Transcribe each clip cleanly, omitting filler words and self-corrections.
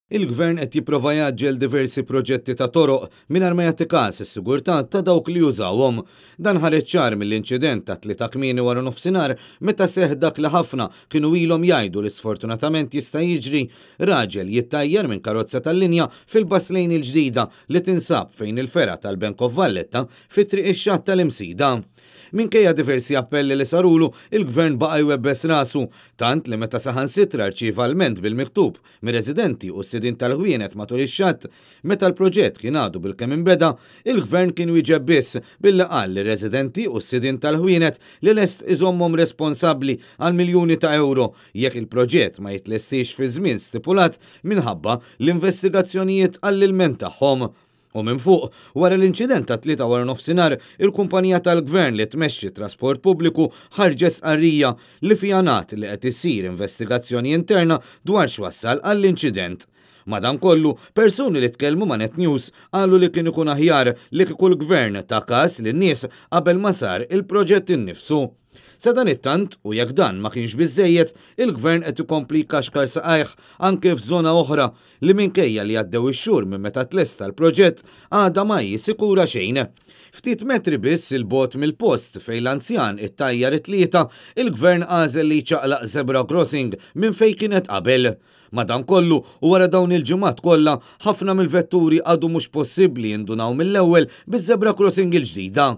Il-Gvern qed jipprova jgħaġġel diversi proġetti ta' toroq mingħajr ma jagħti każ is-sigurtà ta' dawk li jużawhom. Dan ħareġ ċar mill-inċident tat-Tlieta kmieni wara nofsinhar meta seħħ dak li ħafna kienu ilhom jgħidu li sfortunatament jista' jiġri, raġel jittajjar minn karozza tal-linja fil-bus lane il-ġdida li tinsab fejn il-fergħa tal-Bank of Valletta fi Triq ix-Xatt tal-Imsida. Minkejja diversi appelli li sarulu, il-Gvern baqa' jwebbes rasu, tant li meta saħansitra rċieva lment bil-miktub mir-residenti u s-sidien tal-ħwienet matul ix-xatt, meta l-proġett kien għadu bilkemm inbeda, il-Gvern kien wieġeb biss billi qal lir-residenti u s-sidien tal-ħwienet li lest iżommhom responsabbli għal miljuni ta' ewro jekk il-proġett ma jitlestiex fiż-żmien stipulat minħabba l-investigazzjonijiet għall-ilment tagħhom. U minn fuq, wara l-inċident tat-Tlieta waranofsinhar, il-kumpanija tal-Gvern li tmexxi t-trasport pubbliku ħarġet stqarrija li fiha ngħad li qed issir investigazzjoni interna dwar x'wassal għall-inċident. Madankollu, persuni li tkellmu ma' Net News qalu li kien ikun aħjar li kieku l-Gvern ta każ lin-nies qabel ma sar il-proġett innifsu. Sadanittant, u jekk dan ma kienx biżżejjed, il-Gvern qed ikompli jkaxkar saqajh anke f'żona oħra li minkejja li għaddew ix-xhur minn meta tlesta l-proġett għadha ma hi sikura xejn. Ftit metri biss 'il bogħod mill-post fejn l-anzjan ittajjar it-Tlieta, il-Gvern għażel li jċaqlaq zebra crossing minn fejn kienet qabel. Madankollu, u wara dawn il-ġimgħat kollha, ħafna mill-vetturi għadu mhux possibbli jindunaw mill-ewwel biż-zebra crossing il-ġdida.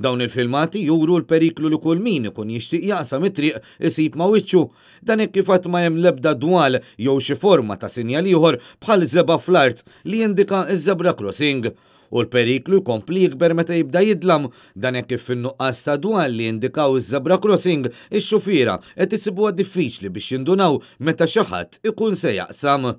Dawn il-filmati juru l-periklu li kull min ikun jixtieq jaqsam it-triq isib ma' wiċċu. Dan hekk kif għad ma hemm l-ebda dwal jew xi forma ta' sinjal ieħor bħal żebgħa fl-art li jindika ż-zebra crossing. U l-periklu jkompli jikber meta jibda jidlam, dan hekk kif fin-nuqqas ta' dwal li jindikaw iż-zebra crossing, ix-xufiera qed isibuha diffiċli biex jindunaw meta xi ħadd ikun se jaqsam.